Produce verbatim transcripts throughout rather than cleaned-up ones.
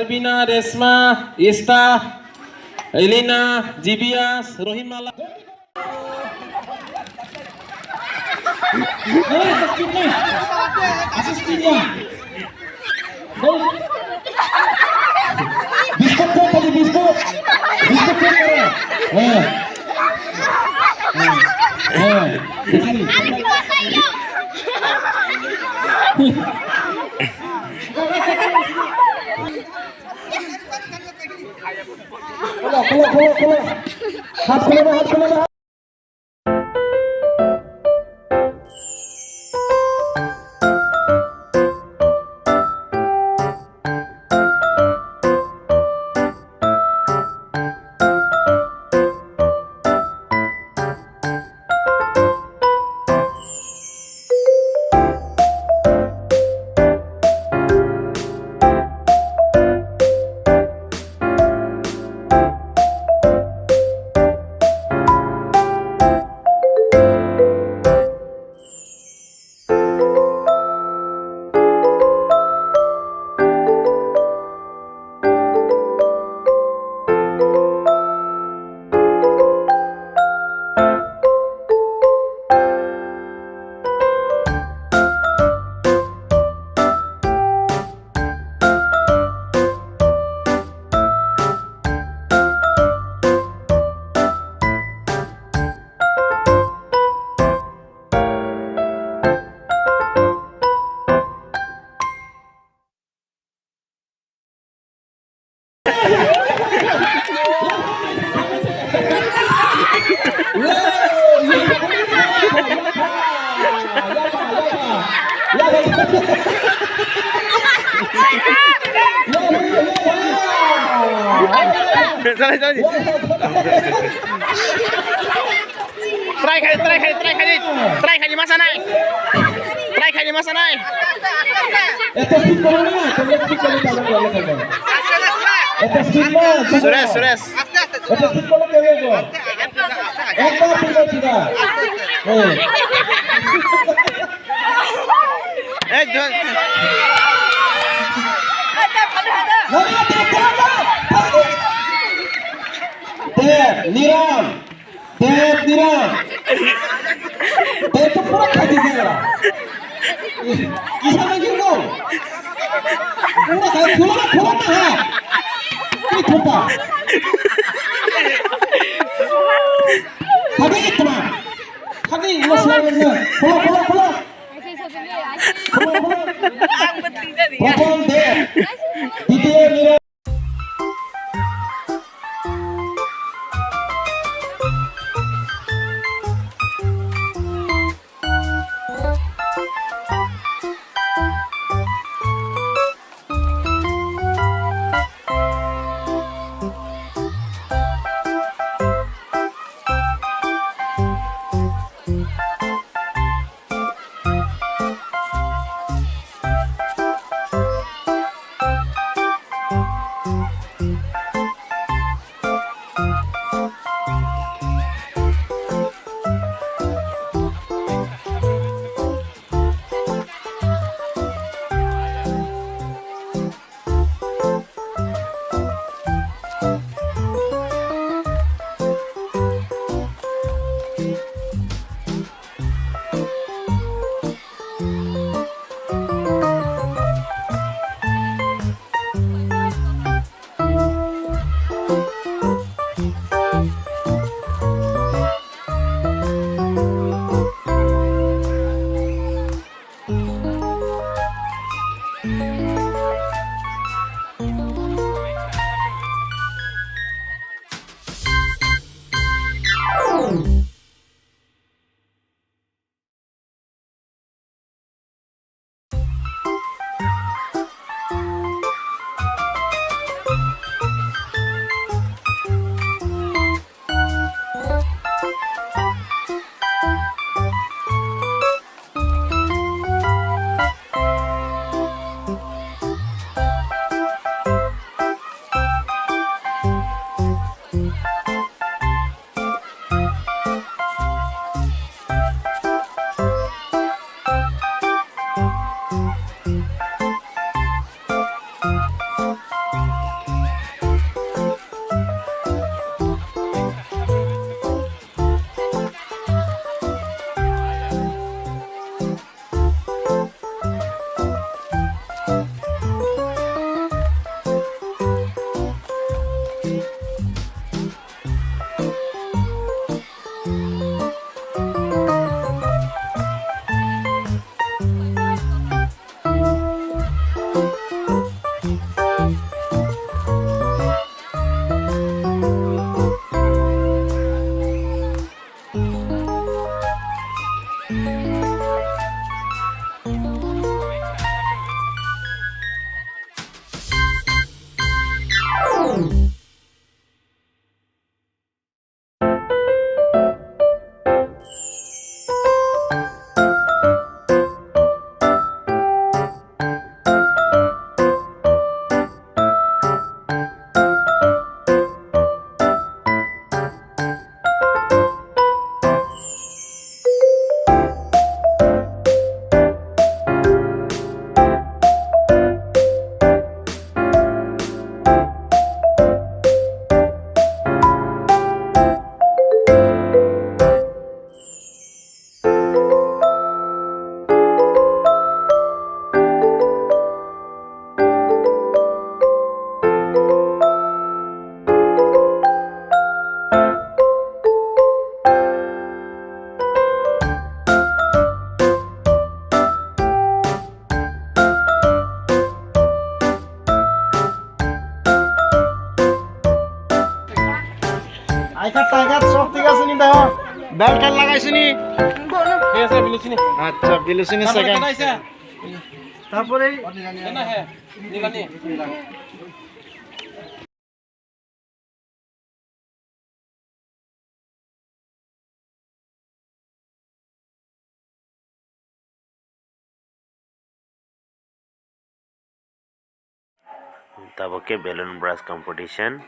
Pina, Resma, Ista, Elina, Jibias, Rohimala. Biscuit kau tadi, biscuit. Biscuit kau tadi. Eh. Eh. Eh. Kolo, kolo, kolo, kolo. Hat kolo, hat kolo. Try khai, try khai, try khai, try khai masa nai. Try khai masa nai. Eto speed kolo na, kolo speed kolo, kolo, kolo, kolo. Eto speed na, Suresh, Suresh. Eto speed kolo, kolo, kolo. Ekdom pila pila. Eh. Eh, do- Dev, Niram. Dev, Niram. Dev to pura khati diya. Kisa lagi ko. Pura khati, khula na, khula na hai. Koi thupa. Khati itna. Khati masla na. Khula, khula, khula. Khula, khula. Prothom Dev. Ditiyo Niram. Belt khan lagai sini. He ase Bilusini. Acha, Bilusini second. Tarpore? Ena he, Nilani. Tabuk khe balloon burst competition,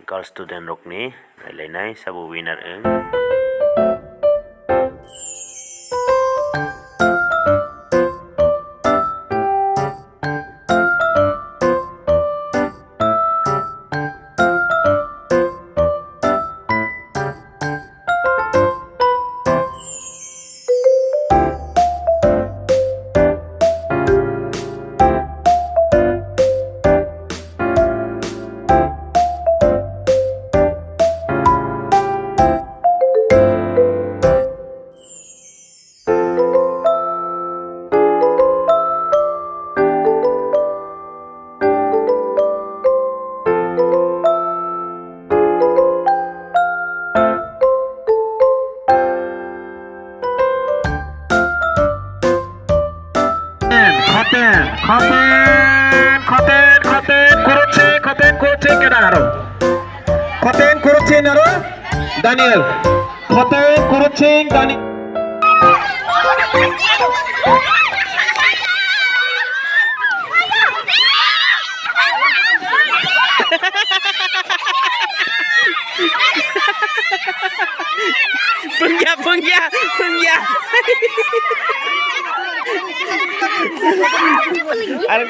girls student rokni nailainai sabo winner wng. Khoten, khoten, khoten, khoten, kurutse, khoten, kurutse, kedaro. Khoten, kurutse, naro, Daniel. Khoten, kurutse, Daniel. Pungya, pungya, pungya. Are,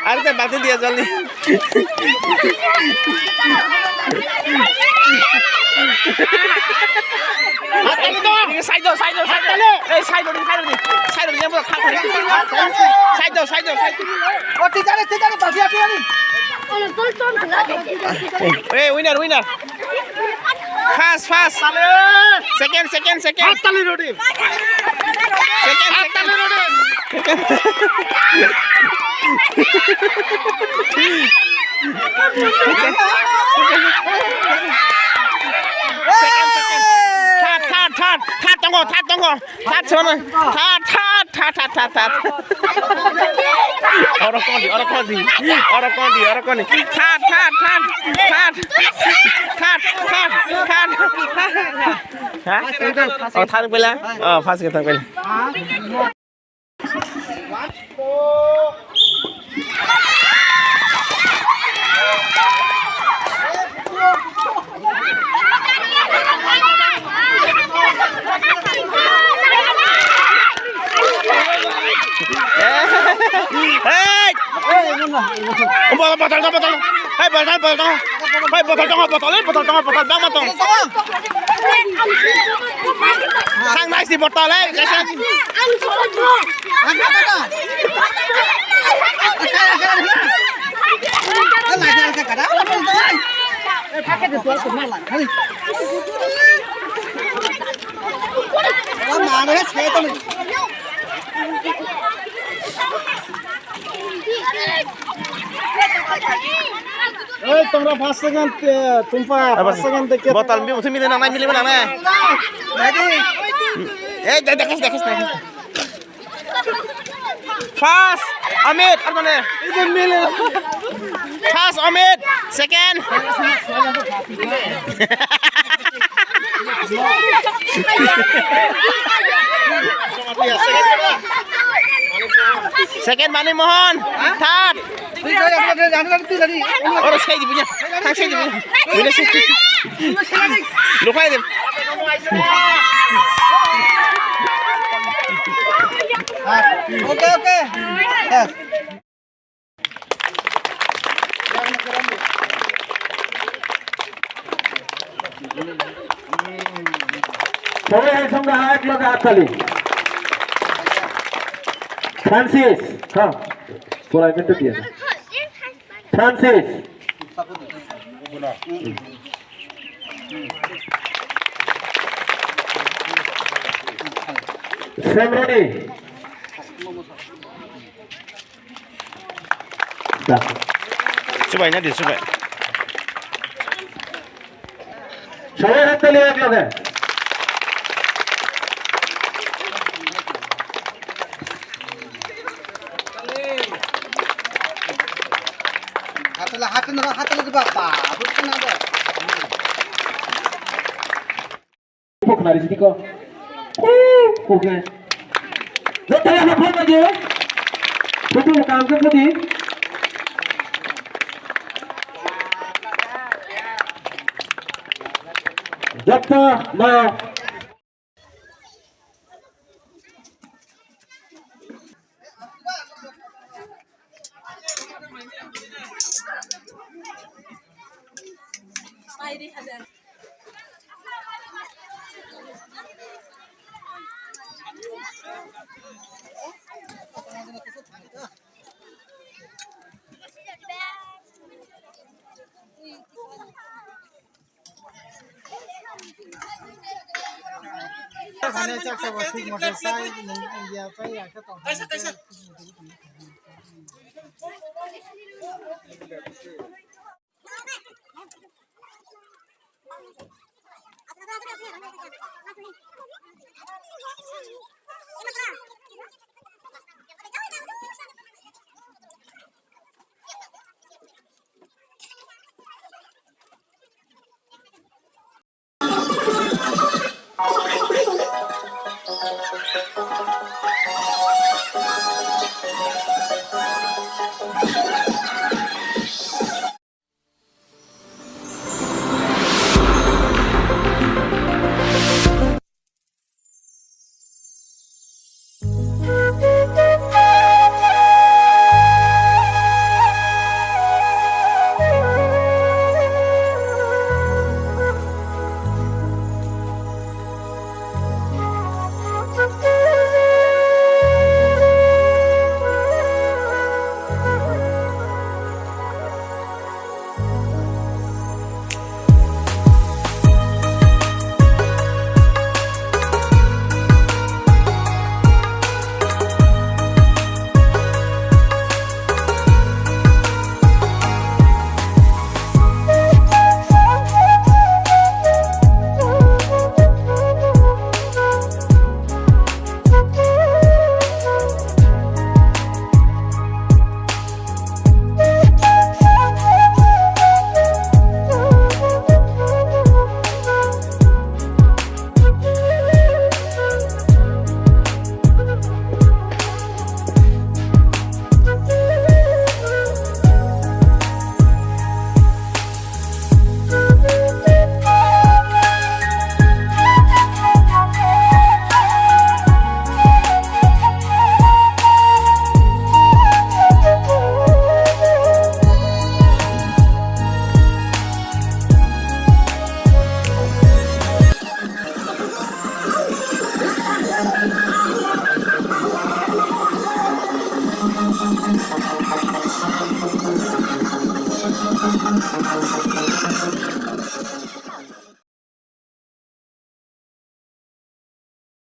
are, te bati dia joldi. Side do, side do, side do. Ei, side do, side do. Side do, side do, side do. Side do, side do, side do. O, teacher, teacher, bati, bati, bati. Ei, winner, winner. First, first. Second, second, second. Hattali rodi. Second, second. Hattali rodi. Second, second. Third, third, third. Third tongo, third tongo. Third sono. Third, third, third, third, third, third. Oro kondi, oro kondi. Oro kondi, oro kondi. Third, third, third. Third. Third, third, third, third. Ha? Oh, third pela? Oh, first ke third pela. Hey! Botol, botol, botol. Hey, botol, botol. Hey, botol, botol, botol, botol, botol, botol, botol. Thang nai si botol, hey, kaisa. Ei, tongra first second, eh, tumpa first second dekhe. Botol mi, mi, mi, nang nai, mili, nang nai. Ei, de-, dekhas, dekhas, dekhas. First, Amit, ar mane? Ei, de, mili. First, Amit, second. Second, Mani Mohan, third. Oro sai di punya. Thang sai di punya. Punya sai. Lukai di. Oke, oke. Solo hai songga hai ekloge hattali. Francis, ha. Pura mintu dia. Francis. Semroni. Chubai na di, chubai. Solo hai hattali ekloge. Hatin ro, hatin ro, ba, ba, bukan ada. Pok nari sini ko. Pok ne. Lo tanya apa lagi? Betul kan ke tadi? Jata na. Thani chaksa bo thik mote sai, ya, sai, ya, khe tong.